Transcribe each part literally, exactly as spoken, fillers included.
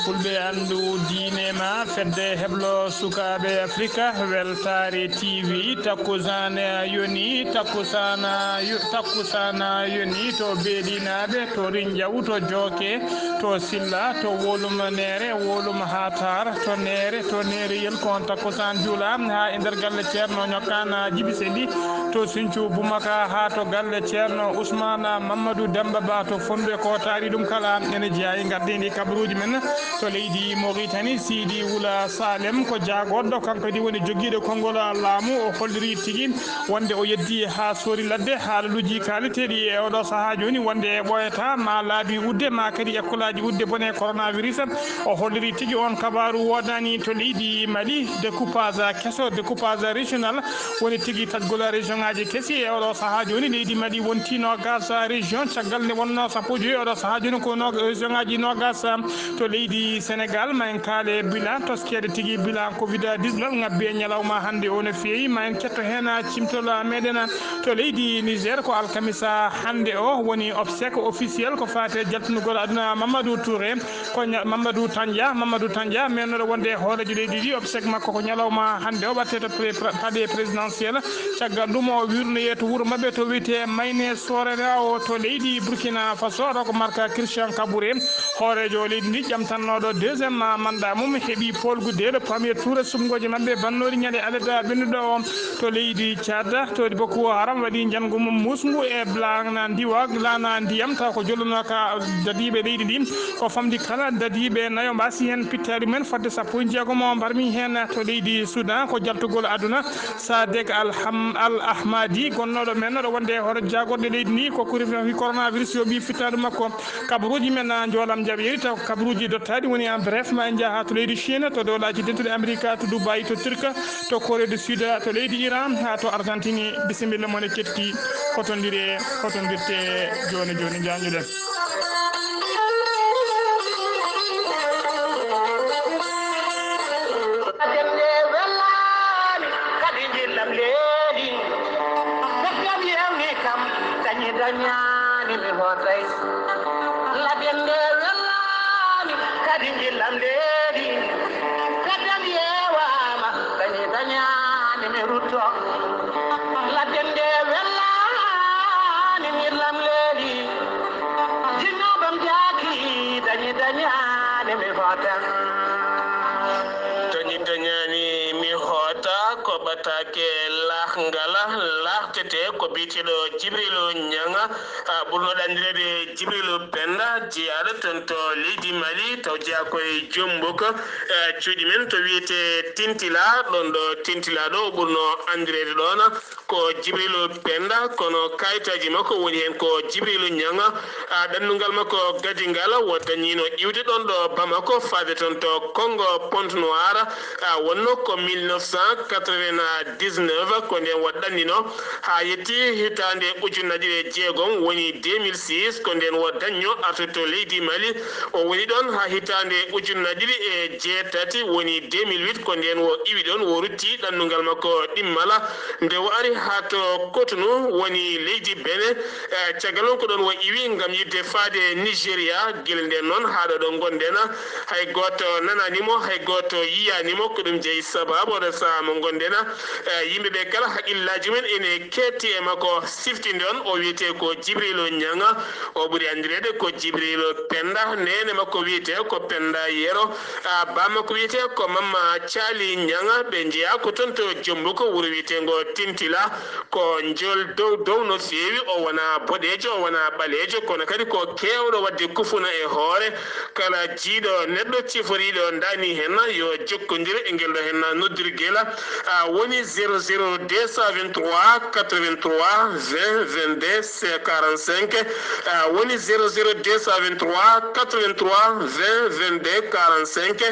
Fulɓe anndu diine ma, fedde heblo sukaaɓe Afrika, Weltaare T V, takkusaan yoni, takkusaan yo-, takkusaan yoni to Beeɗinaaɓe, to Rinjaw, to Jooke, to Silla, to Wolum Neere, Wolum Hatar, to Neere, to Neereyel, ko on takkusaan juula haa e nder galle Ceerno Ñokkaan Jibi Seydi, to Sinthiou Boumaka haa to galle Ceerno Ousmane Mamadou Demba Ba to Fondou e ko taari ɗum kala. Ene jeyaa e ngardiindi kabaruuji men to leydi Mauritanie, Sidi Wula Salem ko jaagorɗo, kanko kadi woni jogiiɗo konngol laamu. O holliri tigi wonde o yeddi haa soori ladde. Haalaluuji kaaliteeɗi e oɗo sahaa jooni wonde ɓooyata ma laabi udde ma kadi ekkolaaji udde bone coronavirus. O holliri tigi on kabaaru woodani to leydi Mali, découpage keso, découpage régional, woni tigi taƴgol région ŋaaji kesi. E oɗo sahaa jooni leydi Mali wonti noogas région, caggal nde wonno sappo e joyi, oɗo sahaa jooni ko no-, région ŋaaji noogas to leydi Sénégal. Ma en kaale bilan, toskeede tigi bilan covid dix-neuf ŋabbi e ñalawma hannde o no feewi. Ma en ketto heen cimtol meɗen to leydi Niger, ko alkamisa hannde o woni obsèque officiel ko faate jaltunugol aduna Mamadou Touré. Ko ña-, Mamadou Tandia, Mamadou Tandia, meenooɗo wonde e hooreejo leydi ndi, obsèque makko ko ñalawma hannde o waɗte to pre-, pra-, palais présidentiel. Caggal ɗum o wirnoyee to wuro maɓɓe to wiyetee Mayne Sorena o to leydi Burkina Faso, Rock Marc Christian Kabouré, hooreejo leydi ndi ƴamtannooɗo deuxième mandat mum, heɓi poolgu dès le premier tour e suɓngooji maɓɓe bannoori ñande alarba ɓennuɗo o to leydi Tchad, to Boko Haram waɗi njanngu mum musngu e laana ndiwa, laana ndiyam, taw ko jolluno ka dadiiɓe leydi ndi. Ko famɗi kala dadiiɓe nayo mbasi heen pittaali mumen fodde sappo e jeegom o mbarmi heen to leydi Soudan, ko jaltugol aduna. Sadek Al Ham-, Al Ahmadi, gonnooɗo men, ɗo wonde hoore jaagorɗe leydi ndi, ko kuri fi coronavirus yoɓi fittaandu makko. Kabaruuji men, a, njoolam jaɓeeri, taw ko kabaruuji dottaaɗi woni en bref, ma en njaha to leydi Chine, to dowlaaji dentuɗi Amerika, to Dubai, to Turka, to Corée du Sud, to leydi Iran, haa to Argentine. Bisimilla mon e ketti, hotondire, hotondirte jooni jooni, njaanjuɗen. Demde wellaani, kadi njillam leeli. Fekkam yewni kam, dañi dañaani mi hootay. Ladde nde wellaani, kadi njillam leeli. Fekkam yewaama, dañi dañaani mi rutto. Ladde nde wellaani, njillam leeli. Jinnoɓam jaaki, dañi dañaani mi hoota. Dañi dañaani mi hoota, ko ɓataake lahngal, lahtete ko biyeteeɗo Jibrilu Ñaŋa, a, ɓurnooɗo anndireede Jibrilu Penda, jeyaaɗo toon to leydi Mali, taw jeyaa ko e Jombuk, e, cuuɗi men to wiyetee Tintila, ɗoon ɗo Tintila ɗo o ɓurnoo anndireede ɗoon. Ko Jibrilu Penda, kono kayitaaji makko woni heen ko Jibrilu Ñaŋa. A, ɗannungal makko gadingal, o dañiino iwde ɗoon ɗo Bamako, faade toon to Kongo Pointe-Noire. A, wonno ko mille neuf cent quatre-vingt-dix-neuf, ko ndeen o ɗannino. Haa yetti hitaande ujunnaji ɗiɗi e jeegom, woni deux mille six, ko ndeen o dañno artude to leydi Mali. O woni ɗoon haa hitaande ujunnaji ɗiɗi e jeetati, woni deux mille huit, ko ndeen o iwi ɗoon, o rutti ɗannungal makko ɗimmal. Nde o ari haa to Cotonou, woni leydi Benin, e, caggal noon ko ɗoon o iwi ngam yiɗde faade Nigeria. Gila ndeen noon haa ɗo ɗo ngonɗen, hay gooto nanaani mo, hay gooto yiyaani mo. Ko ɗum jeyi sabaabu oɗo sahaa mo ngonɗen, e, yimɓe ɓe kala haqqillaaji mum ene keetti e makko. Siftinde on, o wiyetee ko Jibrilu Ñaŋa, o ɓuri anndireede ko Jibrilu Penda, neene makko wiyetee ko Penda Yero, a, baa makko wiyetee ko Mamma Caali Ñaŋa. Ɓe njeyaa ko toon to Jombuk, wuro wiyeteengo Tintila. Ko njol dow dow no feewi, o wonaa boɗeejo, o wonaa ɓaleejo, kono kadi ko keewɗo waɗde kufuna e hoore. Kala jiiɗo neɗɗo ciforiiɗo ndaani heen, yo jokkondir e ngel ɗo heen noddirgel, a, woni zéro zéro deux cent vingt-trois quatre-vingt-trois vingt vingt-deux quarante-cinq, a, woni zéro zéro deux cent vingt-trois quatre-vingt-trois vingt vingt-deux quarante-cinq.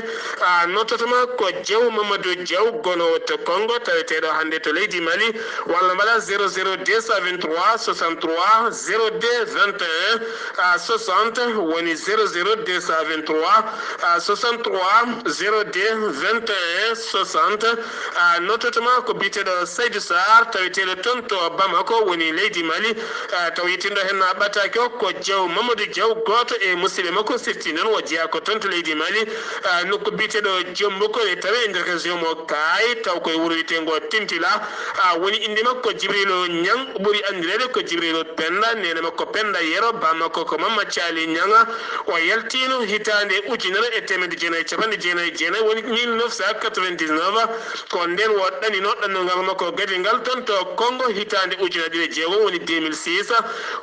A, notatama ko Jaw Mamadou Jaw, gonoowo to Kongo, taweteeɗo hannde to leydi Mali, walla mbaɗa zéro zéro deux cent vingt-trois soixante-trois zéro deux vingt et un, a, soixante, woni zéro zéro deux cent vingt-trois, a, soixante-trois zéro deux vingt et un soixante, a, Totoma ko biyeteeɗo Saydou Sarr, taweteeɗo toon to Bamako, woni leydi Mali. Ah, taw yettindo heen no ɓataaki o ko Diaw, Mamadou Diaw, gooto e musidɓe makko, sifti noon o jeyaa ko toon to leydi Mali. Ah, nokku biyeteeɗo Jomboko ne tawe e nder région mo Kaay, taw koye wuro wiyeteengo Tintila. Ah, woni innde makko Jibrilo Niang, ɓuri anndireede ko Jibrilo Penda, neene makko Penda Yero, baa makko ko Mamma Caali Niang. O yaltiino hitaande ujunere e teemedde jeenayi e capanɗe jeenayi e jeenayi, woni mille neuf cent quatre-vingt-dix-neuf. Ko ndeen o ɗannino ɗannungal makko gadingal toon to Congo hitaande ujunere ɗiɗi e jeego, woni deux mille six.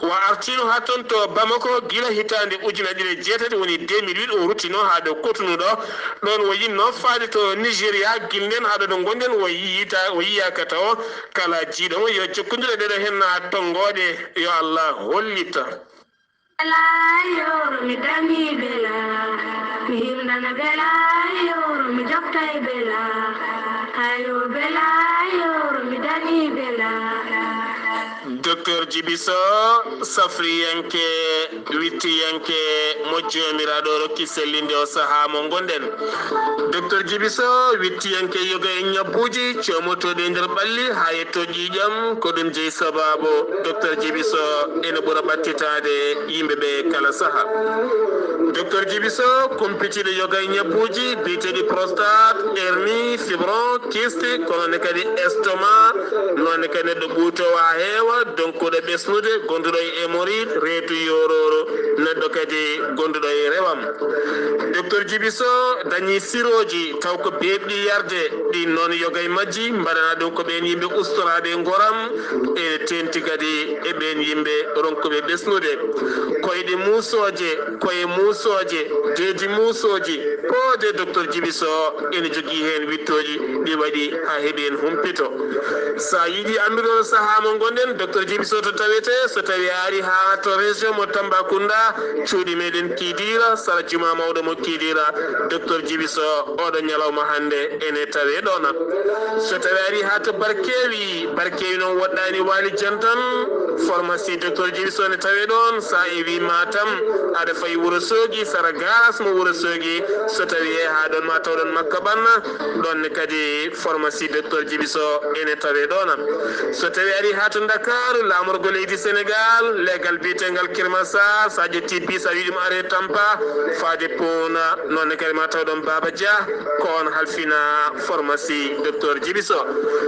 O artiino haa toon to Bamako gila hitaande ujunere ɗiɗi e jeetati, woni deux mille huit, o ruttino haa ɗo Cotonou ɗo. Ɗoon o yinnoo faade to Nigeria, gila ndeen haa ɗo ɗo ngonɗen o yiita, o yiyaaka tawo. Kala jiiɗo mo yo jokkondir e ɗeɗo heen tonngooɗe, yo Allah hollita. Bela yoro mi dangi bela, mi himdana bela yoro mi jokkay bela, ayo bela yoro mi dangi bela. Docteur Djibiso, safriyanke, wittiyanke mo Joomiraaɗo rokki sellinde o sahaa mo ngonɗen. Docteur Djibiso, wittiyanke yoga e ñabbuuji coomotooɗi e nder ɓalli haa yetto ƴiiƴam, ko ɗum jeyi sabaabu. Docteur Djibiso ene ɓura ɓattitaade yimɓe ɓe kala saha. Docteur Djibiso, kumpitiiɗo yoga e ñabbuuji biyeteeɗi prostate, hernie, fibron, kyste, kono ne kadi estomac, noon ne kadi neɗɗo ɓuutoowo haa heewa, donkuɗo ɓesnude, gonduɗo e hémorroïde, reedu yoorooru, neɗɗo kadi gonduɗo e rewam. Docteur Djibiso dañi sirooji taw ko beeɓɗi yarde, ɗin noon yoga e majji mbaɗana ɗum ko ɓeen yimɓe ustoraaɓe e ngoram, e teeŋti kadi e ɓeen yimɓe ronkuɓe ɓesnude. Koyɗe muusooje, koye muusooje, deedi muusooji, poode Docteur Djibiso ene jogii heen wittooji ɗi waɗi haa heɓi heen humpito. So a yiɗi anndude on sahaa mo ngonɗen, Docteur Djibiso to tawetee, so tawii a arii haa to région mo Tambacounda, cuuɗi meɗen Kidira, sara juma mawɗo mo Kidira, Docteur Djibiso, oɗo ñalawma hannde ene tawee ɗoon. So tawii a arii haa to Barkewi, Barkewi noon woɗɗaani Waali Jantan, pharmacie Docteur Djibiso ne tawee ɗoon. So a iwii Matam, aɗa fayi Wuro Soogi, sara garas mo Wuro Soogi, so tawii a yehii haa ɗoon ma taw ɗoon Makka Ɓanna, ɗoon ne kadi pharmacie Docteur Djibiso ene tawee ɗoon. So tawii a arii haa to Ndakaaru, laamorgo leydi Senegaal, leegal biyeteengal Kër Massar, so a ƴettii bis a wii ɗum aree Tampa, faade Poona, noon ne kadi ma taw ɗoon Baaba Dia, ko oon halfina pharmacie Docteur Djibiso.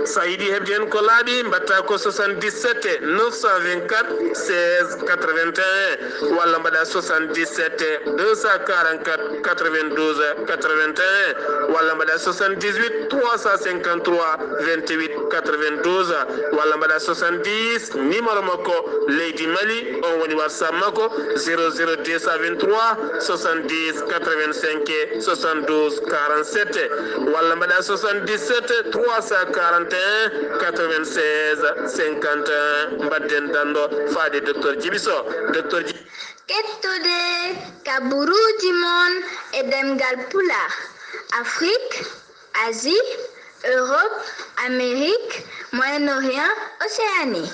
So a yiɗi heɓde heen ko laaɓi, mbaɗtaa ko soixante-dix-sept neuf cent vingt-quatre seize quatre-vingt-un, walla mbaɗaa soixante-dix-sept deux cent quarante-quatre quatre-vingt-douze quatre-vingt-un, walla mbaɗaa soixante-dix-huit trois cent cinquante-trois vingt-huit quatre-vingt-douze, walla mbaɗaa soixante-dix, numéro makko leydi Mali, on woni WhatsApp makko, zéro zéro deux cent vingt-trois soixante-dix quatre-vingt-cinq soixante-douze quarante-sept, walla mbaɗaa soixante-dix-sept trois cent quarante et un quatre-vingt-seize cinquante et un. Mbaɗden danndo faade Docteur Djibiso. Docteur Dji- Kettude kaburuuji mon e ɗemngal Pulaar, Afrik, Asie, Europe, Amérique, Moyen-Orient, Océanie.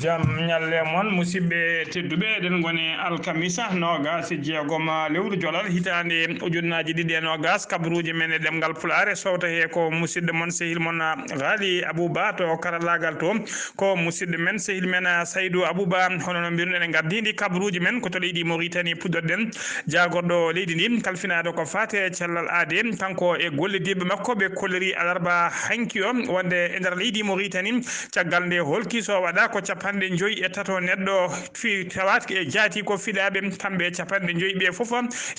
Jam ñalle mon, musidɓe tedduɓe. Eɗen ngoni alkamisa noogaas e jeegom lewru Jolal, hitaande ujunnaaji ɗiɗi e noogaas. Kabaruuji men e ɗemngal Pulaar e sowta he ko musidɗo mon, sehil mon, Ghali Abouba to karallaagal to. Ko musidɗo men, sehil men, Saydou Abouba. Hono no mbiruɗen, en ngardiindi kabaruuji men ko to leydi Mauritanie, puɗɗorɗen jaagorɗo leydi ndi, kalfinaaɗo ko faati e cellal aade. Kanko e gollodiiɓe makko ɓe kolliri alarba hanki o wonde e nder leydi Mauritanie, caggal nde holki so waɗa ko capanɗe joyi e tato neɗɗo fi-, tawaat e jaati ko fiɗaaɓe, kamɓe capanɗe joyi ɓe fof,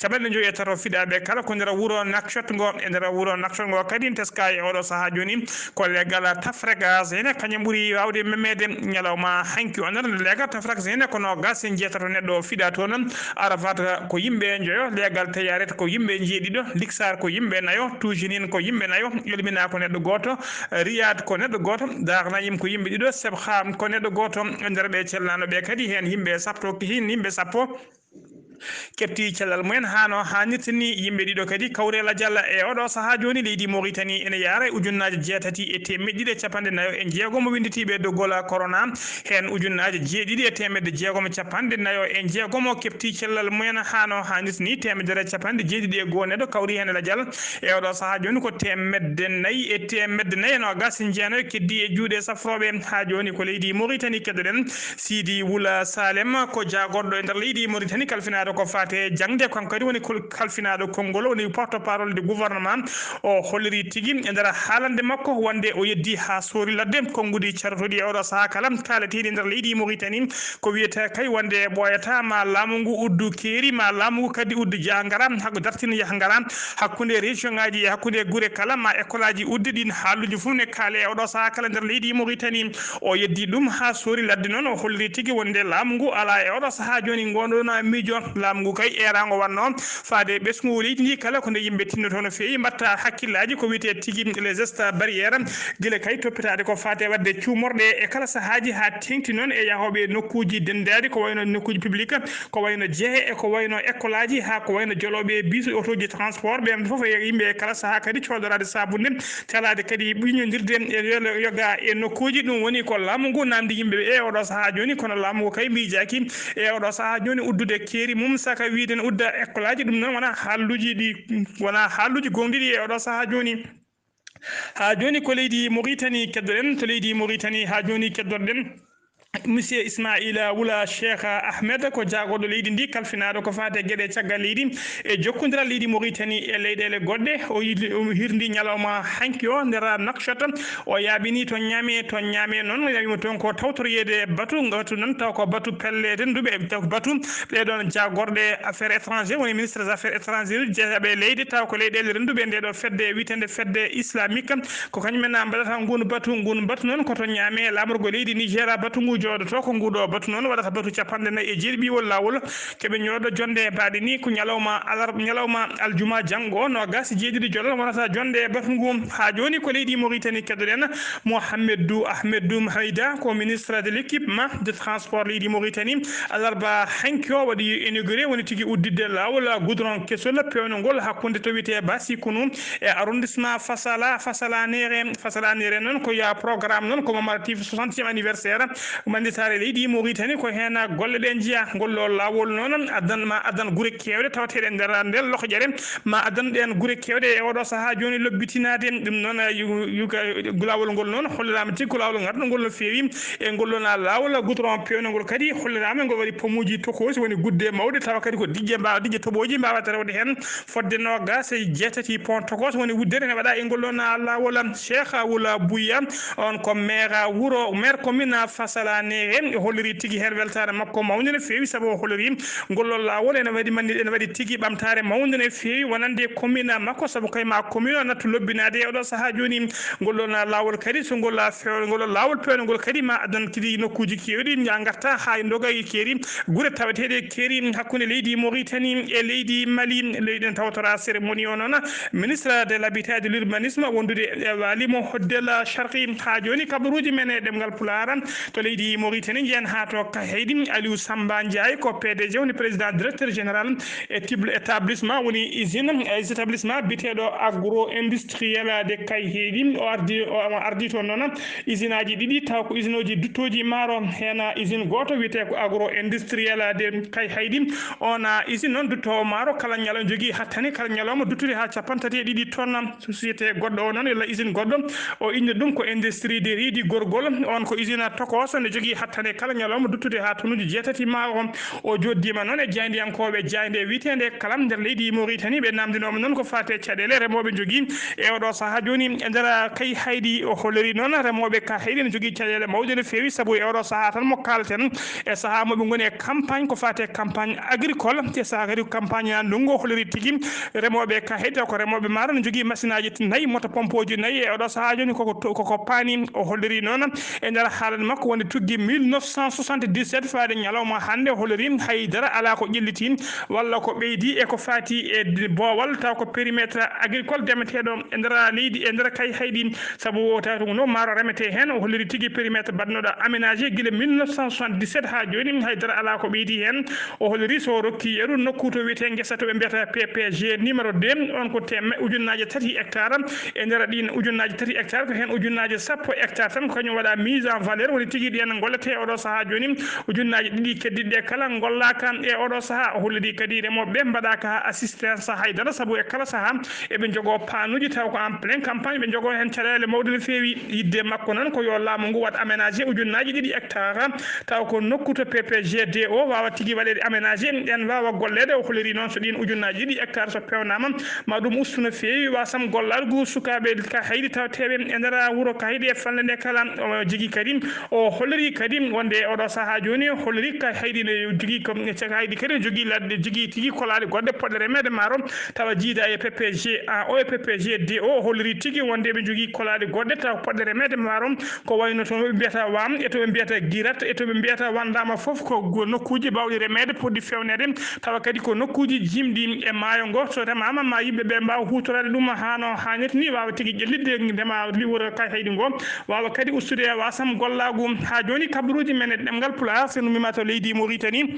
capanɗe joyi e tato fiɗaaɓe kala ko nder wuro Nouakchott ngo. E nder wuro Nouakchott ngo kadi teska e oɗo sahaa jooni ko leegal Tafrega Zene, kañum ɓuri waawde memeede ñalawma hanki o. Nder leegal Tafrega Zene ko noogaas e jeetato neɗɗo fiɗaa toon. Arafat ko yimɓe njoyo, leegal Tayaret ko yimɓe njeeɗiɗo, Liksar ko yimɓe nayo, Tuujinin ko yimɓe nayo, Elmina ko neɗɗo gooto, Riyad ko neɗɗo gooto, Dar Nayim ko yimɓe ɗiɗo, Sebha ko neɗɗo gooto. E nder ɓe celnaano ɓe kadi heen yimɓe sappo, heen yimɓe sappo. keɓti cellal mumen haa no haanirta ni. Yimɓe ɗiɗo kadi kawri e lajal e oɗo sahaa jooni. Leydi Mauritanie ene yaara e ujunnaaje jeetati e teemeɗɗe ɗiɗi e capanɗe nayo e jeegomo winnditiiɓe doggol corona. Heen ujunnaaje jeeɗiɗi e teemeɗɗe jeegomo capanɗe nayo e jeegomo keɓti cellal mumen haa no haanirta ni. Teemedere capanɗe jeeɗiɗi e goo neɗɗo kawri heen e lajal e oɗo sahaa jooni. Ko teemedde nayi e teemedde nayi e noogas e jeenayo keddi e juuɗe safrooɓe. Haa jooni ko leydi Mauritanie keddoɗen. Sidi Wula Salem ko jaagorɗo e nder leydi Mauritanie kalfinaaɗo ko faate jaŋde. Kanko kadi woni kol-, kalfinaaɗo konngol, woni porte-parole du gouvernement. O holliri tigi e nder haalande makko wonde o yeddi haa soori ladde konnguɗi carotooɗi e oɗo sahaa kala kaaleteeɗi e nder leydi Mauritanie. Ko wiyata kay wonde ɓooyata ma laamu ngu uddu keeri, ma laamu ngu kadi uddu jahangara, hako dartina yahangara hakkunde région ngaji e hakkunde gure kala, ma école aji uddi. Ɗin haaluji fof ne kaale e oɗo sahaa kala nder leydi Mauritanie. O yeddi ɗum haa soori ladde noon, o holliri tigi wonde laamu ngu alaa e oɗo sahaa jooni. Ngoɗo na miijo laamu ngu kay eeraango wannoo faade ɓesngu leydi ndi kala ko nde yimɓe tinnoto no feewi, mbatta hakkillaaji ko wiyetee tigi les gestes barrières, gila kay toppitaade ko faati e waɗde cuumorɗe e kala sahaaji, haa teeŋti noon e yahooɓe nokkuuji denndaaɗi, ko wayno nokkuuji public, ko wayno jehe, e ko wayno école aji, haa ko wayno jolooɓe bus, otooji transport, ɓeen fof e yimɓe e kala sahaa kadi coodoraade saabunde, calaade kadi ɓuuñondirde e yo-, yoga e nokkuuji. Ɗum woni ko laamu ngu naamndi yimɓe ɓe e oɗo sahaa jooni, kono laamu ngu kay miijaaki e oɗo sahaa jooni uddude keeri mum, saka wiide ne udda école aji. Ɗum noon wonaa haalluuji ɗi, wonaa haalluuji gooŋɗi ɗi e oɗo sahaa jooni. Haa jooni ko leydi Mauritanie keddoɗen, to leydi Mauritanie haa jooni keddoɗen Monsieur Ismaila Wula Cheikh Ahmed, ko jaagorɗo leydi ndi, kalfinaaɗo ko faati e geɗe caggal leydi e jokkondiral leydi Mauritanie e leyɗeele goɗɗe. O yilli, o hirndi ñalawma hanki o nder Nouakchott. O yaaɓini to Niamey, to Niamey noon, o yaaɓima toon ko tawtoroyeede batu, batu noon taw ko batu pelle rennduɓe, taw ko batu ɓee ɗoon jaagorɗe affaires étrangères, woni ministre des affaires étrangères, jeeyaɓe leydi, taw ko leyɗeele rennduɓe nde ɗo fedde wiyeteende fedde islamique. Ko kañum en mbaɗata nguun batu. Nguun batu noon ko to Niamey, laamorgo leydi Niger batu ngu jooɗoto. Ko nguɗo batu noon waɗata batu capanɗe nayi e jeeɗiɗi ɓiwol laawol. Keɓe ñooɗo jonnde mbaɗe ni ko ñalawma alar-, ñalawma aljuma janngo, noogas e jeeɗiɗi jolal wonata jonnde batu ngu. Haa jooni ko leydi Mauritanie keddoɗen. Mohamedou Ahmedou Haïda ko ministre de l'équipement de transport leydi Mauritanie. Alarba hanki o waɗi inauguré, woni tigi udditde laawol goudron kesol peewnugol hakkunde to wiyetee Basikunu e arrondissement Fasala, Fasalanere. Fasalanere noon ko ya programme noon ko commémoratif soixantième anniversaire manditaare leydi Mauritanie. Ko heen golle ɗe njiya. Ngol ɗo laawol noon addan, ma addan gure keewɗe tawateeɗe nder ndel lokoƴere, ma addan ɗeen gure keewɗe e oɗo sahaa jooni lobbitinaade. Ɗum noon, yu-, yu-, laawol ngol noon holliraama tigi ko laawol ngarɗungol no feewi. E ngol ɗoon laawol goudron peewnugol kadi holliraama, ngol waɗi pomuuji tokoosi, woni gudde mawɗe, tawa kadi ko diƴƴe mbaawa, diƴƴe toɓooji mbaawata rewde heen fodde noogas e jeetati pont tokooso, woni wuddere ne waɗa e ngol ɗoon laawol. Cheikh Wula Bouya, on ko maire wuro, maire commune Fasalane, e holliri tigi heen weltaare makko mawnde no feewi, sabu o holliri ngol ɗoon laawol ene waɗi mandi-, ene waɗi tigi ɓamtaare mawnde no feewi wonande commune makko, sabu kay ma commune o nattu lobbinaade e oɗo sahaa jooni. Ngol ɗoon laawol kadi, so ngol a few-, ngol ɗoon laawol peewnugol kadi ma addan kadi nokkuuji keewɗi, nja ngarta haa e ndoga e keeri, gure taweteeɗe keeri hakkunde leydi Mauritanie e leydi Mali. Leydi en tawtora cérémonie o noon, ministre de l'habitat et de l'urbanisme wondude e Walimo Hoddel Sharqi. Haa jooni kabaruuji men e ɗemngal Pulaar to leydi Mauritanie, njeyan haa to Kayhayɗi. Aliou Samba Ndiaye ko P D G, woni président directeur général établ-, établissement, woni usine, eh, établissement biyeteeɗo agro-industriel de Kayhayɗi. O ardi, o ardi toon noon usine aji ɗiɗi, taw ko usine uji duttooji maaro, heen usine gooto wiyetee ko agro-industriel de Kayhayɗi. On, ah, usine noon duttoowo maaro kala ñalawma jogii hattane kala ñalawma duttude haa cappanɗe tati e ɗiɗi tonnes. Société goɗɗo o noon, illa usine goɗɗo, o inni ɗum ko industrie de riz du Gorgol. On ko usine tokooso, ne jogii hattane kala ñalawma duttude haa tonnuji jeetati maaro. O jooɗdiima noon e jaayndiyankooɓe jaaynde wiyeteende Kalam nder leydi Mauritanie. Ɓe naamndinooma noon ko faati e caɗeele remooɓe njogii e oɗo sahaa jooni e nder Kayhayɗi. O holliri noon remooɓe Kayhayɗi ne njogii caɗeele mawɗe no feewi, sabu e oɗo sahaa tan mo kaalten, e sahaa mo ɓe ngoni e campagne ko faati e campagne agricole, e sahaa kadi ko campagne ndungu. O holliri tigi remooɓe Kayhayɗi, taw ko remooɓe maaro, ne njogii masinaaji nayi, moto pompooji nayi, e oɗo sahaa jooni koko to-, koko paani. O holliri noon e nder haalande makko wonde tuggi Gi mille neuf cent soixante-dix-sept faade ñalawma hannde, holori haydara alaa ko ƴelliti walla ko ɓeydi e ko faati e d-, boowal, taw ko périmètre agricole demeteeɗo e nder leydi, e nder kay hayɗi, sabu o tawi ko no maaro remetee heen, o holori tigi périmètre baɗnoɗo aménagé gila mille neuf cent soixante-dix-sept haa jooni, haydara alaa ko ɓeydi heen. O holori so o rokki yeru nokku to wiyetee ngesa to ɓe mbiyata P P G numéro deux, on ko teme-, ujunnaaje tati hectare, e nder ɗin ujunnaaje tati hectare, ko heen ujunnaaje sappo hectare tan ko kañum waɗa mise en valeur, woni tigi ɗen golletee oɗo sahaa jooni. Ujunnaaje ɗiɗi keddiɗɗe kala ngollaaka e oɗo sahaa. O holliri kadi remooɓe ɓe mbaɗaaka assistance haydara, sabu e kala sahaa eɓe njogoo panuuji taw ko en plein campagne, ɓe njogoo heen caɗeele mawɗe no feewi. Yidde makko noon ko yo laamu ngu waɗ aménagé ujunnaaji ɗiɗi hectare, taw ko nokku to P P G D O waawa tigi waɗeede aménagé, en waawa golleede. O holliri noon so ɗiin ujunnaaji ɗiɗi hectare so peewnaama, ma ɗum ustu no feewi wasam gollal ngu sukaaɓe ka hayɗi tawteeɓe e nder wuro ka hayɗi e falnde nde kala. O jogii kadi, o holliri kadi wonde oɗo sahaa jooni, holliri ka hayɗi ne jogii ko, ka hayɗi kadi ne jogii ladde, jogii tigi kolaali goɗɗe poɗɗe remeede maaro, tawa jiida e P P G A O e P P G D O. O holliri tigi wonde ɓe jogii kolaali goɗɗe tawa poɗɗe remeede maaro, ko wayno to ɓe mbiyata Waam, e to ɓe mbiyata Girat, e to ɓe mbiyata Wandaama fof, ko go-, nokkuuji baawɗi remeede, potɗi feewneede, tawa kadi ko nokkuuji jimɗi e maayo ngo, so remaama ma yimɓe ɓe mbaawa huutoraade ɗum haa no haanirta ni, waawa tigi ƴellitde ndema liworo kay hayɗi ngo, waawa kadi ustude wasam gollaagu. Haa jooni kabaruuji men e ɗemngal Pulaar, so nummiima to leydi Mauritanie,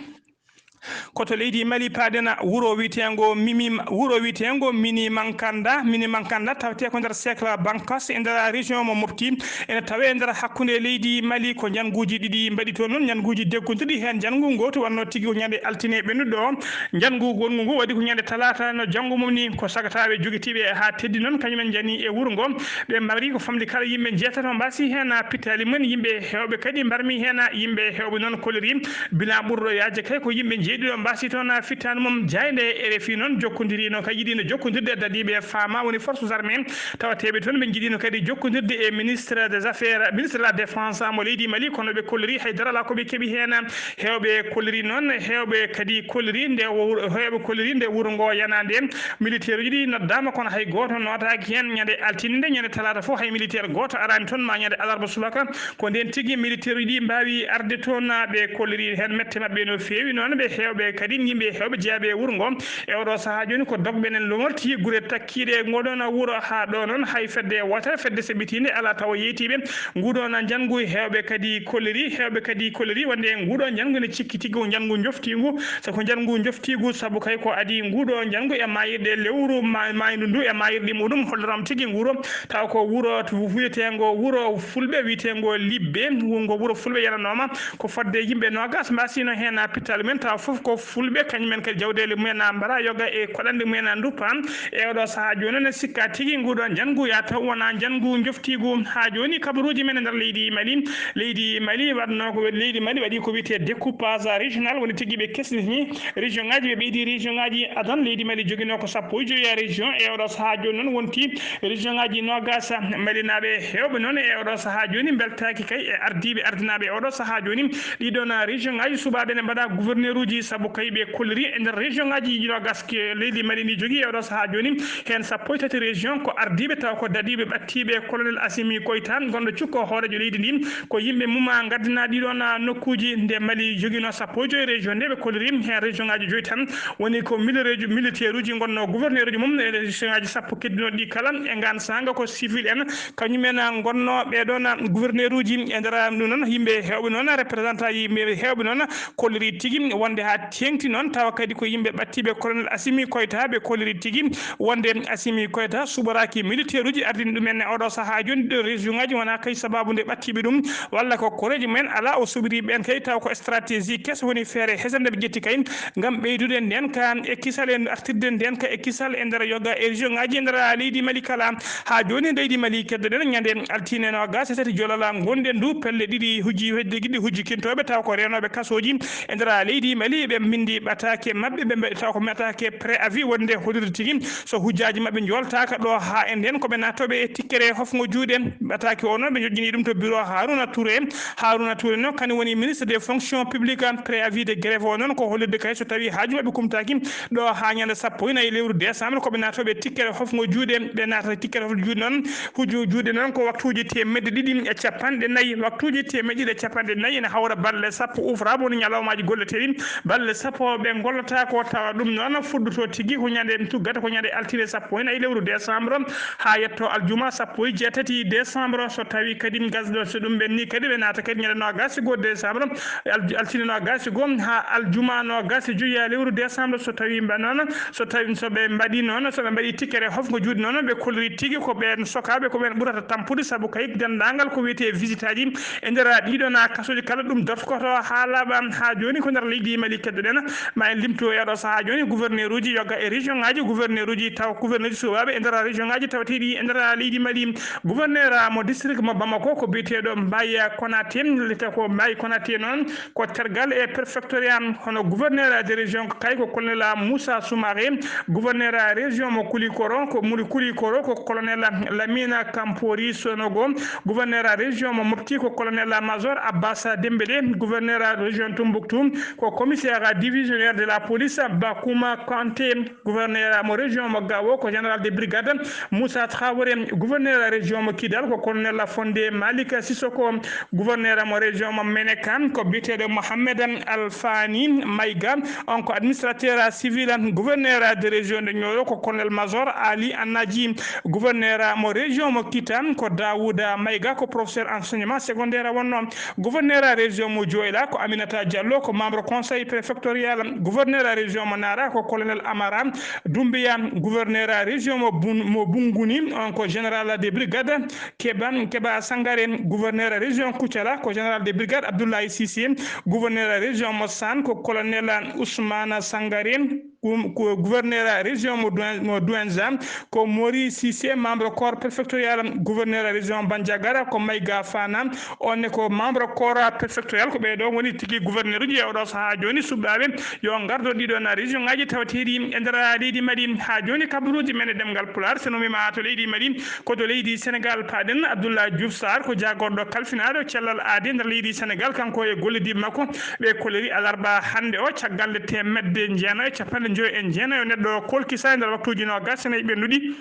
ko to leydi Mali paaɗen, wuro wiyeteengo Mimi, wuro wiyeteengo Mini Mankanda, Mini Mankanda tawetee ko nder cercle Bankas e nder région mo Mopti. Ene tawee e nder hakkunde leydi Mali ko njannguuji ɗiɗi mbaɗi toon noon, njannguuji deggondirɗi heen njanngu ngootu wonnoo tigi ko ñande altine ɓennuɗo o. Njanngu gonngu ngu waɗi ko ñande talaata no janngu mum ni, ko sagataaɓe jogitiiɓe haa teddi noon kañumen njani e wuro ngo. Ɓe mbaɗi ko famɗi kala yimɓe njeetato mbaasi heen pittaali mum en, yimɓe heewɓe kadi mbarmi heen, yimɓe heewɓe noon koliri. Bilan ɓurɗo yaajde kay ko yimɓe njeeɗiɗo mbaasi toon fittaandu mum. Jaaynde R F I noon jokkondirino, kay yiɗino jokkondirde e dadiiɓe faama, woni forces armées tawateeɓe toon. Ɓe njiɗino kadi jokkondirde e ministre des affaires, ministre de la défense mo leydi Mali, kono ɓe kolliri haydara alaa ko ɓe keɓi heen. Heewɓe kolliri noon, heewɓe kadi kolliri nde wo-, heewɓe kolliri nde wuro ngo yanaande. Militaire uji ɗi noddaama, kono hay gooto nootaaki heen. Ñande altine nde, ñande talaata fof, hay militaire gooto araani toon, ma ñande alarba subaka. Ko ndeen tigi militaire uji ɗi mbaawi arde toon, ɓe kolliri heen mette maɓɓe no feewi. Noon ɓe heewɓe kadi, yimɓe heewɓe jeyaaɓe e wuro ngo. E oɗo sahaa jooni ko dogɓe enen lomorti gure takkiiɗe e ngoɗon wuro. Haa ɗo noon hay fedde wootere, fedde seɓɓitiinde alaa tawa yeytiiɓe. Nguɗon njanngu heewɓe kadi kolliri, heewɓe kadi kolliri wonde nguɗo njanngu ne cikki tigi ko njanngu njoftiingu. So ko njanngu njoftiigu, sabu kay ko adii nguɗo njanngu e maayirɗe lewru ma-, maayndu ndu e maayirɗi muɗum, holloram tigi nguɗo taw ko wuro to wiyeteengo wuro fulɓe wiyeteengo Libbe, ngo wuro fulɓe yananooma ko fodde yimɓe noogas mbaasino heen pittaali mumen, tawa fof ko fulɓe, kañumen kadi jawdeele mumen na mbara yoga e koɗanɗe mumen na nduppa. E oɗo sahaa jooni ne sikka tigi nguɗo njanngu ya taw wona njanngu njoftiigu. Haa jooni kabaruuji men e nder leydi Mali, leydi Mali waɗno ko, leydi Mali waɗi ko wiyetee découpage régional, woni tigi ɓe kesnitini région ngaji, ɓe ɓeydi région ngaji adan. Leydi Mali joginoo ko sappo e joyi région, e oɗo sahaa jooni noon wonti région ngaji noogas. Malinaaɓe heewɓe noon e oɗo sahaa jooni mbeltaaki kay e ardiiɓe ardinaaɓe e oɗo sahaa jooni. Ɗiɗon région ngaji suɓaaɓe ne mbaɗa gouverneur uji, sabu kay ɓe kolliri e nder région ngaji noogas ke leydi Mali ndi jogii e oɗo sahaa jooni. Heen sappo e tati région ko ardiiɓe taw ko dadiiɓe ɓattiiɓe colonel Assimi Goïta, gonɗo cukko hooreejo leydi ndi. Ko yimɓe mum a ngaddina ɗiɗon nokkuuji nde Mali joginoo sappo e joyi région nde ɓe kolliri. Heen région ngaji joyi tan woni ko militaire uji, militaire uji ngonno gouverneur uji mum e région ngaji sappo keddinooɗi ɗi kala. E ngaan saanga ko civil en, kañumen ngonno ɓeɗon gouverneur uji. E nder ɗum noon yimɓe heewɓe noon, représentant yimɓe heewɓe noon kolliri tigi wonde haa teeŋti noon, tawa kadi ko yimɓe ɓattiiɓe colonel Assimi Goïta ɓe kolliri tigi wonde Assimi Goïta suɓoraaki militaire uji ardini ɗumen e oɗo sahaa jooni ɗo région ngaji wona kay sababu nde ɓattiiɓe ɗum walla ko koreeji mumen alaa o suɓiri ɓeen kay, taw ko stratégie keso woni feere hesere nde ɓe ƴetti kay ngam ɓeydude ndeen ka e kisal e artirde ndeen ka e kisal e nder yoga e région ngaji e nder leydi Mali kala. Haa jooni leydi Mali keddoɗen ñande altine noogas e tati jolala ngonɗen ndu pelle ɗiɗi hujji hedde giɗɗi hujjikintooɓe taw ko reenooɓe kasooji e nder leydi Mali. ɓe mbindi ɓataake maɓɓe, ɓe mbaɗi taw ko ɓataake préavis, wonde hollude tigi so hujjaaji maɓɓe njooltaaka ɗo haa e nden, ko ɓe naatooɓe e tikkere hofngo juuɗe. Ɓataake o noon, ɓe joƴƴini ɗum to bureau Harouna Touré. Harouna Touré noon, kañum woni ministre des fonctions publiques. Préavis de grève o noon, ko hollirde kay so tawii haaju maɓɓe kumtaaki ɗo haa ñande sappo e nayi lewru décembre, ko ɓe naatooɓe tikkere hofngo juuɗe. Ɓe naatata tikkere hofngo juuɗe noon, hujjo juuɗe noon ko waktuuji teemedde ɗiɗi e capanɗe nayi. Waktuuji teemedde ɗiɗi e capanɗe nayi ene hawra balɗe sappo ufraaɓe, woni ñalawmaaji golleteeɗi. Balɗe sappo ɓe ngollata ko, tawa ɗum noon fuɗɗoto tigi ko ñande, tuggata ko ñande altine sappo e nayi lewru décembre haa yetto aljuma sappo e jeetati décembre. So tawii kadi gasɗo, so ɗum ɓenni kadi, ɓe naata kadi ñande noogaas e goo décembre, al-, altine noogaas e goo haa aljuma noogaas e joyi lewru décembre. So tawii mba-, noon, so tawii so ɓe mbaɗii noon, so ɓe mbaɗii tikkere hofngo juuɗe noon, ɓe kolliri tigi ko ɓeen sokaaɓe, ko ɓeen ɓurata tampude, sabu kay denndaangal ko wiyetee visite aji e nder ɗiɗo na kasooji kala ɗum dartoto haa laaɓa. Haa jooni ko nder leydi Mali keddoɗen, ma en limto e oɗo sahaa jooni gouverneur uji yoga e région ngaji, gouverneur uji taw, gouverneur uji suwaaɓe e nder région ngaji tawateeɗi e nder leydi Mali. Gouverneur mo district mo Bamako ko biyeteeɗo Mbaye Konaté, leta ko Mbaye Konaté noon ko tergal e préfectorat, hono gouverneur de région kay ko colonel Moussa Soumaré, gouverneur région mo Koulikoro ko Moulikoro ko colonel Lamine Kampori Sonogo, gouverneur région mo Mopti ko colonel major Abbas Dembélé, gouverneur région Tombouctou ko commissaire divisionnaire de la police Bakouma Kanté, gouverneur mo région mo Gao ko général de brigade Moussa Traoré, gouverneur région mo Kidal ko colonel Fondé Malick Sissoko, gouverneur mo région mo Menekan ko biyeteeɗo Mohamed Alfani Maïga, on ko administrateur civil. Gouverneur de région de Nioro ko colonel major Ali Anadji, gouverneur mo région mo Kitan ko Daouda Maïga, ko professeur enseignement secondaire wonno. Gouverneur région mo Dioula ko Aminata Diallo, ko membre conseil préfectorial. Gouverneur région mo Nara ko colonel Amara Doumbia, gouverneur région mo Bun-, mo Bunguni, on ko général de brigade Keba, Keba Sangare, gouverneur région Koutiala ko général de brigade Abdoulaye Cissé, gouverneur région mo San ko colonel Ousmane Sangare, um, ko gouverneur région mo Douin-, mo Douenza ko Mori Cissé, membre corps préfectorial. Gouverneur région Bandiagara ko Maïga Fana, on ne ko membre corps préfectorial. Ko ɓee ɗoo woni tigi gouverneur uji e oɗo sahaa jooni suɓɓaaɓe yo ngardo ɗiɗo na région ngaji tawateeɗi e nder leydi Mali. Haa jooni kabaruuji men e ɗemngal Pulaar, so no mbiima to leydi Mali, ko to leydi Sénégal paaɗen. Abdoulaye Diouf Sarr ko jaagorɗo kalfinaaɗo cellal aadi nder leydi Sénégal, kanko e gollodiiɓe makko, ɓe kolliri alarba hannde o caggal nde teemedde jeenayo e capanɗe njoyo e jeenayo neɗɗo kolkisa e nder waktuuji noogaas e nayi ɓennuɗi.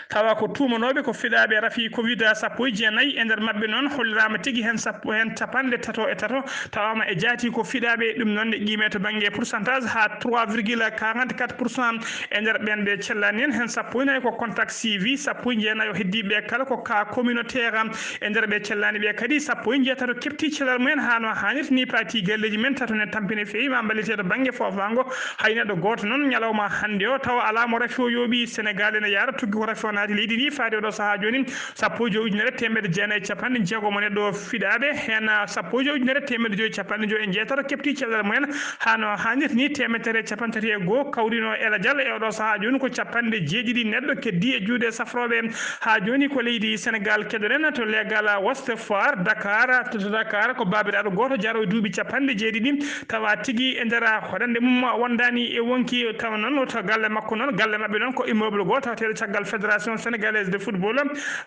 Tawa ko tuumanooɓe ko fiɗaaɓe rafi covid sappo e jeenayi, e nder maɓɓe noon holliraama tigi heen sappo, heen capanɗe tato e tato tawaama e jaati ko fiɗaaɓe. Ɗum noon ene qiimee to bannge pourcentage haa trois virgule quarante-quatre pour cent. E nder ɓeen ɓe cellaani heen, heen sappo e nayi ko contact suivi, sappo e jeenayo heddiiɓe kala ko cas communautaire. E nder ɓe cellaani ɓe kadi, sappo e jeetato keɓti cellal mumen haa no haanirta ni, paati galleeji men tato ne tampine feewi ma mballite to bannge foofaango. Hay neɗɗo gooto noon ñalawma hannde o tawa alaa mo rafi o yooɓi. Sénégal ene yaara tuggi ko rafi o naati leydi ndi faade oɗo sahaa jooni, sappo e joy ujunere teemedde jeenayi e capanɗe jeegom neɗɗo fiɗaaɓe, heen sappo e joy ujunere teemedde joy capanɗe joy e jeetato keɓti cellal mumen haa no haanirta ni, teemedere capanɗe tati e goo kawrino e lajal. E oɗo sahaa jooni ko capanɗe jeeɗiɗi neɗɗo keddi e juuɗe safrooɓe. Haa jooni ko leydi Sénégal keɗoɗen to leegal Ouest Foire Dakar, to, to Dakar ko baabiraaɗo gooto jaroowo e duuɓi capanɗe jeeɗiɗi, tawa tigi e nder hoɗande mum wondaani e wonki, tawa noon to galle makko noon, galle maɓɓe noon ko immeuble gooto tawateeɗo caggal Fédération Sénégalaise de Football.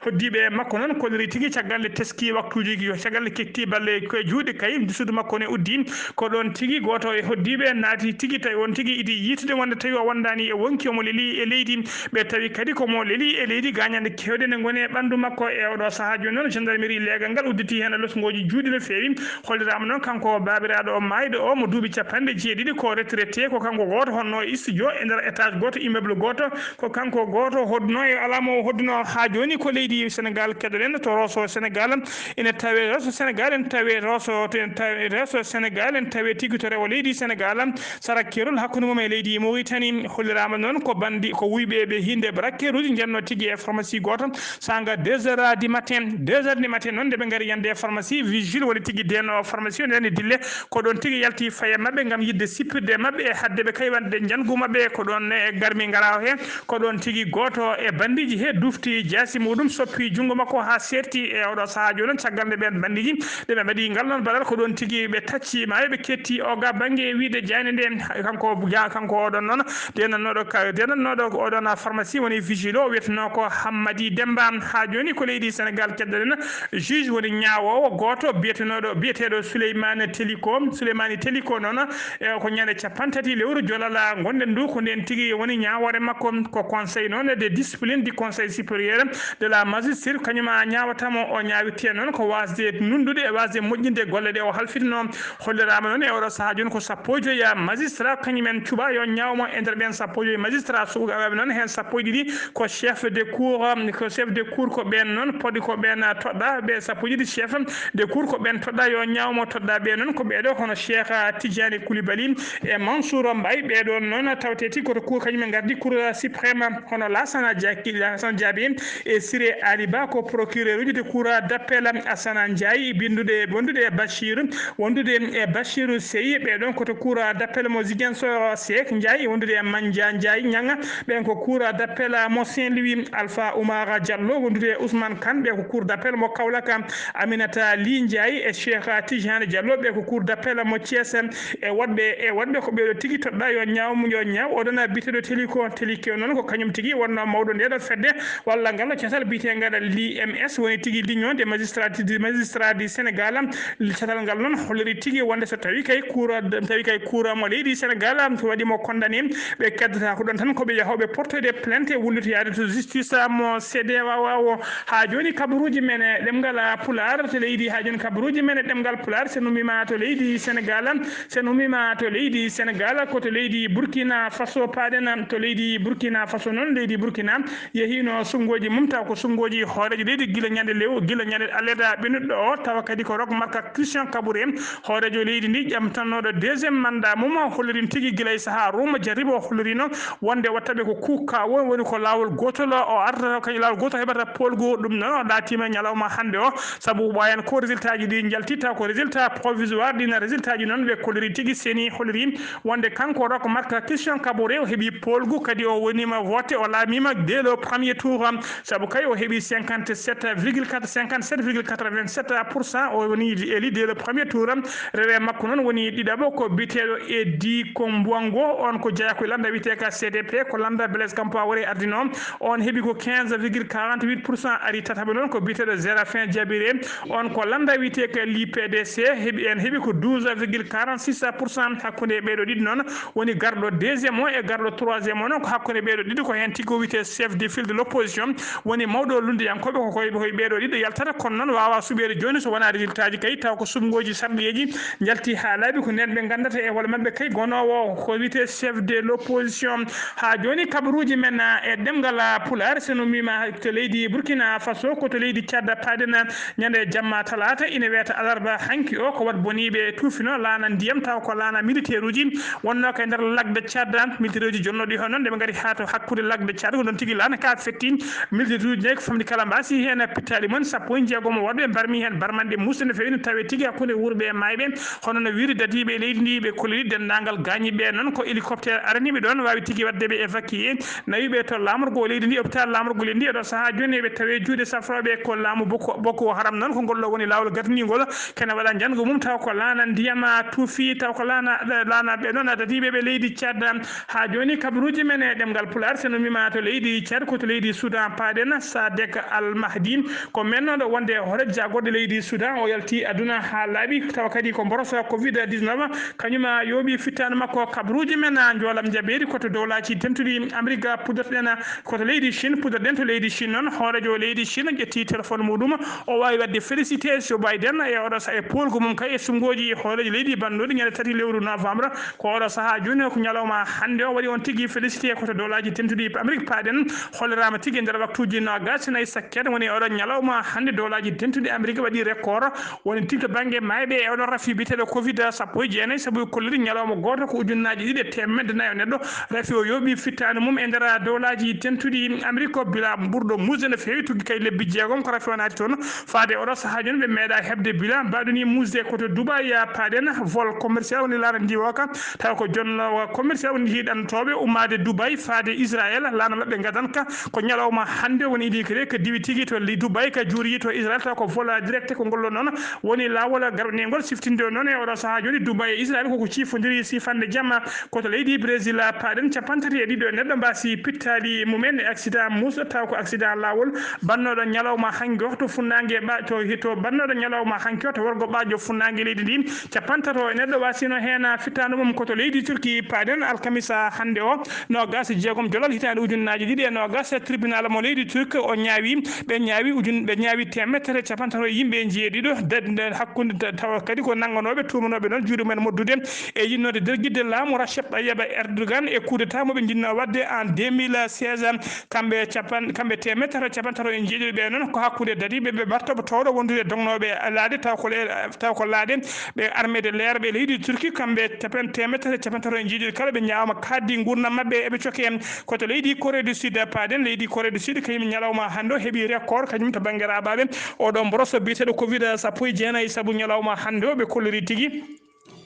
Hoddiiɓe makko noon kolliri tigi caggal nde teski waktuuji, caggal nde keɓti balɗe ko e juuɗe kay, suudu makko ne uddi. Ko ɗoon tigi gooto e hoddiiɓe naati tigi, tawi on tigi idi yiitude wonde tawi o wondaani e wonki, omo leli e leydi. Ɓe tawi kadi ko mo leli e leydi, gaañaande keewɗe ne ngoni e ɓanndu makko. E oɗo sahaa jooni noon, gendarmerie leegal ngal udditi heen losngooji juuɗe no feewi. Holliraama noon kanko baabiraaɗo o maayɗo o mo duuɓi capanɗe jeeɗiɗi, ko retraité, ko kanko gooto honno e studio e nder étage gooto, immeuble gooto, ko kanko gooto hodduno e alaa mo hodduno. Haa jooni ko leydi Sénégal keɗoɗen to Rosso Sénégal ene tawe, Rosso Sénégal ene tawe, Rosso to ene tawe, Rosso Sénégal ene tawe tigi to rewo leydi Sénégal, sara keerol hakkunde mum e leydi Mauritanie. Holliraama noon ko bandi, ko wuyɓe ɓe hinde rakkeeruuji njenno tigi e pharmacie gooto, sanga deux heures du matin. Deux heures du matin noon, nde ɓe ngari yande e pharmacie, vigile woni tigi deenoowo pharmacie o, nden dille ko ɗoon tigi yalti faye maɓɓe ngam yiɗde sippirde e maɓɓe e haɗde ɓe kay waɗde njanngu maɓɓe. Ko ɗoon ne garmi ngara o heen, ko ɗoon tigi gooto e Bandiiji he dufti jaasi muɗum, soppi junngo makko haa seerti e oɗo sahaa jooni. Caggal nde ɓeen bandiiji ɗe ɓe mbaɗi ngal ɗoon baɗal, ko ɗoon tigi ɓe tacci ma ɓe ketti o ga bannge e wiyde jaaynde nde. Kanko ga-, kanko oɗon noon, denannooɗo ka-, denannooɗo oɗon pharmacie woni vigile o, wiyetnoo ko Hammadi Demba. Haa jooni ko leydi Senegaal keddoɗen, juge woni ñaawoowo gooto biyetenooɗo, biyeteeɗo Souleymane Teliko. Souleymane Teliko noon, e ko ñande capanɗe tati lewru jolala ngonɗen ndu, ko ndeen tigi woni ñaawoore makko. Ko conseil noon de discipline du Conseil supérieur de la magistrature, kañum a ñaawata mo. O ñaawirte noon ko waasde nunndude e waasde moƴƴinde golle ɗe o halfitnoo. Holliraama noon e oɗo sahaa jooni ko sappo e joyi magistrat kañum en cuɓa yo ñaaw mo. E nder ɓeen sappo e joyi magistrat suɓagaaɓe noon, heen sappo e ɗiɗi ko chef de cour, ko chef de cour ko ɓeen noon podi ko ɓeen toɗɗa, ɓe sappo e ɗiɗi chef de cour ko ɓeen toɗɗa yo ñaaw mo. Toɗɗa ɓe noon ko ɓeeɗo hono Cheikh Tidiane Koulibaly e Mansour Mbaye. Ɓeeɗo noon tawte tigi koto cour kañum en ngardi Cour suprême, hono Lassana Diaki, Lassana Diaby e Siré Ali Ba ko procureur uji de cour d'appel. Assana Ndiaye bindude wondude e Bachir, wondude e Bachir Sey. Ɓeeɗon koto cour d'appel mo Ziguinchor, Seek Ndiaye wondude e Mandia Ndiaye Ñanga, ɓen ko cour d'appel mo Saint-Louis. Alpha Oumar Diallo wondude e Ousmane Kane, ɓe ko cour d'appel mo Kaolack. Aminata Ly Ndiaye e Cheikh Tidiane Diallo, ɓe ko cour d'appel mo Thiès. E woɗɓe, e woɗɓe ko ɓeeɗo tigi toɗɗa yo ñaaw, yo ñaaw. Oɗon biteɗo Teliko, Teliko noon ko kañum tigi wonno mawɗo ndeɗo fedde walla ngal catal biyetegal l'I M S, woni tigi l'Union des magistrats, des magistrats du Sénégal. Catal ngal noon holliri tigi wonde so tawi kay cour, tawi kay cour mo leydi Senegal waɗi mo condamné, ɓe keddata ko ɗon tan ko ɓe yahooɓe portoyde plainte e wullitoyaade to justice mo C D A O. Haa jooni kabaruuji men e ɗemngal Pulaar to leydi, haa jooni kabaruuji men e ɗemngal Pulaar, so en ummiima to leydi Senegal, so en ummiima to leydi Senegal, ko to leydi Burkina Faso paaɗen. To leydi Burkina Faso noon, leydi Burkina yehiino suɓngooji mum, taw ko suɓngooji hooreejo leydi gila ñande lew, gila ñande alarba ɓennuɗo o, tawa kadi ko Roch Marc Christian Kaboré, hooreejo leydi ndi, ƴamtannooɗo deuxième mandat mum, hollirin tigi gila e sahaa Roma jarribo, o hollirino wonde watta ɓe ko kuuka, won woni ko laawol gootol, o arta kañum laawol gootol heɓata poolgu. Ɗum noon o laatiima ñalawma hannde o, sabu ɓooyan ko résultat ji ɗi njalti, taw ko résultat provisoire ɗin, résultat ji noon ɓe kolliri tigi, seni holliri wonde kanko Roch Marc Christian Kaboré o heɓi poolgu, kadi o woniima voté, o laamiima dès le premier tour, sabu kay o heɓi cinquante-sept virgule quatre, cinquante-sept virgule quatre-vingt-sept pour cent, o woni élu dès le premier tour. Rewe makko noon woni ɗiɗaɓo ko biyeteeɗo Eddy Kombouango, on ko jeyaa ko e lannda wiyetee ka C D P, ko lannda Blaise Compaoré ardinoo, on heɓi ko quinze virgule quarante-huit pour cent. Ari tataɓo noon ko biyeteeɗo Séraphin Diabiré, on ko lannda wiyetee ka l'U P D C, heɓi, en heɓi ko douze virgule quarante-six pour cent. Hakkunde e ɓeeɗo ɗiɗi noon woni garɗo deuxième o e garɗo troisième o noon, ko hakkunde ɓeeɗo ɗiɗi ko heen tigi o wiyetee chef de file de l'opposition, woni mawɗo lunndiyankooɓe, ko koye, koye ɓeeɗo ɗiɗo yaltata. Kono noon waawaa suɓeede jooni so wonaa résultat ji kay, taw ko suɓngooji sarɗiyeeji njalti haa laaɓi, ko ndeen ɓe nganndata e hoore maɓɓe kay gonoowo ko wiyetee chef de l'opposition. Haa jooni kabaruuji men e ɗemngal Pulaar, so en ummiima to leydi Burkina Faso, ko to leydi Tchad paaɗen ñande jamma talaata, ina wiyata alarba hanki o, ko wat boniiɓe tuufino laana ndiyam, taw ko laana militaire uji wonnoo ko e nder lac de Tchad. Militaire uji jonnooɗi heen noon, nde ɓe ngari haa to hakkunde lac de Tchad, ko ɗoon tigi laana ka fetti. Militaire uji nayi ko famɗi kala mbaasi heen pittaali mum, sappo e jeegom woɗɓe mbarmi heen barmanɗe muusɗe no feewi, no tawee tigi hakkunde wuurɓe e maayɓe. Hono no wiiri dadiiɓe e leydi ndi, ɓe kolliri denndaangal gaañiiɓe ɓe noon, ko hélicoptère araniiɓe ɗoon, waawi tigi waɗde ɓe évacué, nawi ɓe to laamorgo leydi ndi, hôpital laamorgo leydi ndi. E ɗo sahaa jooni, eɓe tawee juuɗe safrooɓe ko laamu Boko, Boko Haram noon, ko ngol ɗo woni laawol gadaniingol, kene waɗa njanngu mum, taw ko laana ndiyam tuufi, taw ko laana, laana ɓe noon dadiiɓe ɓe leydi Tchad. Haa jooni, kabaruuji men e ɗemngal Pulaar, so en ummiima to leydi Tchad, ko to leydi Soudan paaɗen. Sadek Al Mahdi, ko mennooɗo wonde hooreejo jaagorɗe leydi Soudan, o yalti aduna haa laaɓi, tawa kadi ko mboroso covid dix-neuf, kañum a yooɓi fittaandu makko. Kabaruuji men a njoolam njaɓeeri ko to dowlaaji dentuɗi Amerik puɗɗotoɗen, ko to leydi Chine puɗɗoɗen. To leydi Chine noon, hooreejo leydi Chine ƴetti téléphone muɗum, o waawi waɗde félicité Joe Biden e oɗo sa-, e poolgu mum kay e suɓngooji hooreejo leydi bannduɗi ñande tati lewru novembre. Ko oɗo sahaa jooni, ko ñalawma hannde o waɗi on tigi félicité ko to dowlaaji dentuɗi Amerik paaɗen. Holliraama tigi nder waktuuji noogaas e nayi sakkere woni oɗo ñalawma hannde dowlaaji dentuɗi Amerik waɗi record. Woni tigi to bannge maayɓe e oɗo rafi biyeteeɗo covid sappo e jeenayi, sabu kolliri ñalawma gooto ko ujunnaaji ɗiɗi e teemedde nayo neɗɗo rafi o yooɓi fittaandu mum e nder dowlaaji dentuɗi Amerik. Ko bila ɓurɗo muusde no feewi, tuggi kay lebbi jeegom ko rafi o naati toon. Faade oɗo sahaa jooni ɓe meeɗa heɓde bila mbaɗuni muusde ko to Dubai paaɗen. Vol commercial woni laana ndi wooka, taw ko jonnoowo commercial woni hiɗantooɓe ummaade Dubai faade Israël, laana maɓɓe ngadan. Ka ko ñalawma hannde woni idi kadi ko diwi tigi to li Dubai ka juuri to Israel, taw ko vola direct ko ngol noon woni laawol garningol siftinde noon e oɗo sahaa jooni Dubai e Israel koko ciifondiri sifande jamma ko to leydi Brésil. Paaɗen capantato e ɗiɗo neɗɗo mbasi pittaali mumen e accident mus, taw ko accident laawol bannoɗo ñalawma hannge o to funnaange ɓa to to bannoɗo ñalawma hannge o to worgo ɓaajo funnaange leydi ndi. Capantato e neɗɗo wasino heen fittaandu mum ko to leydi Turki. Paaɗen alkamisa hannde o nogas e jeegom jolal hitaande ujunnaaji ɗiɗi e nogas, tribunal mo leydi Turki o ñaawi ɓe ñaawi ujun ɓe ñaawi temettere capantato e yimɓe jeeɗiɗo dadde hakkunde ta- tawa kadi ko nannganooɓe tuumanooɓe noon juuɗe mumen moddude e yinnode dergidde laamu Recep Tayyip Erdogan e coup d'état mo ɓe njinnoo waɗde en deux mille seize. Kamɓe capan kamɓe temettere capantato e jeeɗiɗo ɓe noon ko hakkunde dadiiɓe ɓe mbartooɓe towɗo wondude dognooɓe laaɗe taw ko le- taw ko laaɗe ɓe armée de l'air ɓe leydi Turki. Kamɓe capan temettere capantato e jeeɗiɗo kala ɓe ñaawama kaaddi nguurndam maɓɓe eɓe coke en ko to leydi Corée du Sud. Paaɗen leydi Corée du Sud kañum ñalawma hannde o heɓi record kañum to bannge raɓaaɓe oɗo mboroso biyeteeɗo covid sappo e jeenayi sabu ñalawma hannde o ɓe kolliri tigi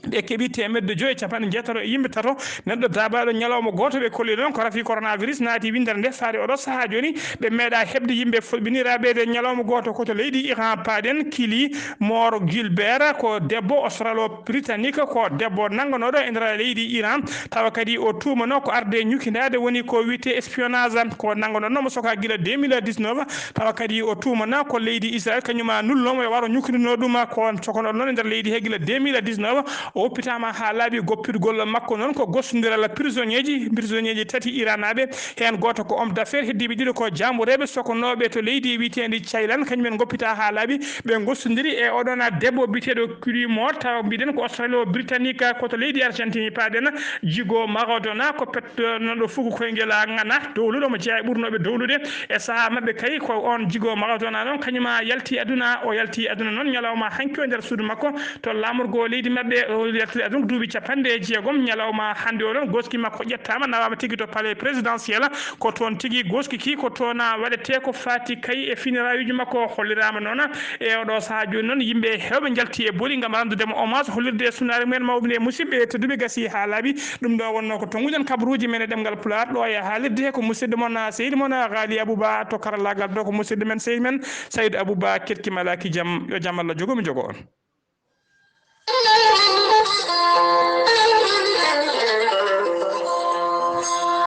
ɓe keɓi teemedde joyi e capanɗe jeetato e yimɓe tato. Neɗɗo daabaaɗo ñalawma gooto ɓe kolli noon ko rafi coronavirus naati winndere nde faade oɗo sahaa jooni ɓe meeɗa heɓde yimɓe folɓiniraaɓe de ñalawma gooto ko to leydi Iran. Paaɗen kili Mor Gilbert ko debbo australo britannique ko debbo nannganooɗo e nder leydi Iran, tawa kadi o tuumano ko arde ñukindaade woni ko wiyte espionnage ko nannganooɗo mo soka gila deux mille dix-neuf. Tawa kadi o tuumana ko leydi Israel kañuma nullomo e waro ñukkinduno ɗum ko sokonoɗo noon e nder leydi he gila deux mille dix-neuf. O woppitama ha laaɓi goppitgol makko noon ko gostondiral prisonnier ji prisonnier ji tati iranaɓe, heen gooto ko homme d'affaires, heddiiɓe ɗiɗo ko jaambureeɓe sokonooɓe to leydi wiyeteendi Thailand. Kañum en ngoppita haa laaɓi ɓe ngostondiri e oɗon debbo biyeteeɗo Culley Moore, tawa mbiɗen ko australo britannique ko to leydi Argentine. Paaɗen Diego Maradona ko pettonoɗo fuku koyngel ngana dowluɗo mo jeeya e ɓurnooɓe dowlude e sahaa maɓɓe kay ko on Diego Maradona noon kañuma yalti aduna. O yalti aduna noon ñalawma hanki o nder suudu makko to laamorgo leydi maɓɓe o yalti aduna duuɓi capanɗe jeegom. Ñalawma hannde o ɗon goski makko ƴettama nawama tigi to palais présidentiel. Ko toon tigi goski ki ko toon waɗete ko fati kay e finirayuji makko o hollirama noon e oɗo sahaa jooni noon yimɓe hewɓe njalti e booli ngam randudemo hommage hollirde e sunaare mumen mawɓe nde musidɓe tedduɓe gasi ha laaɓi. Ɗum ɗo wonno ko tonguɗen kabaruji men e ɗemngal pulaar ɗo e haalirde he ko musidɗo mon seydi mon Ghali Abouba to karallagal ɗo ko musidɗo men seydi men Saydou Abouba. Ketki malaki jam yo jam Allah jogomi jogo on.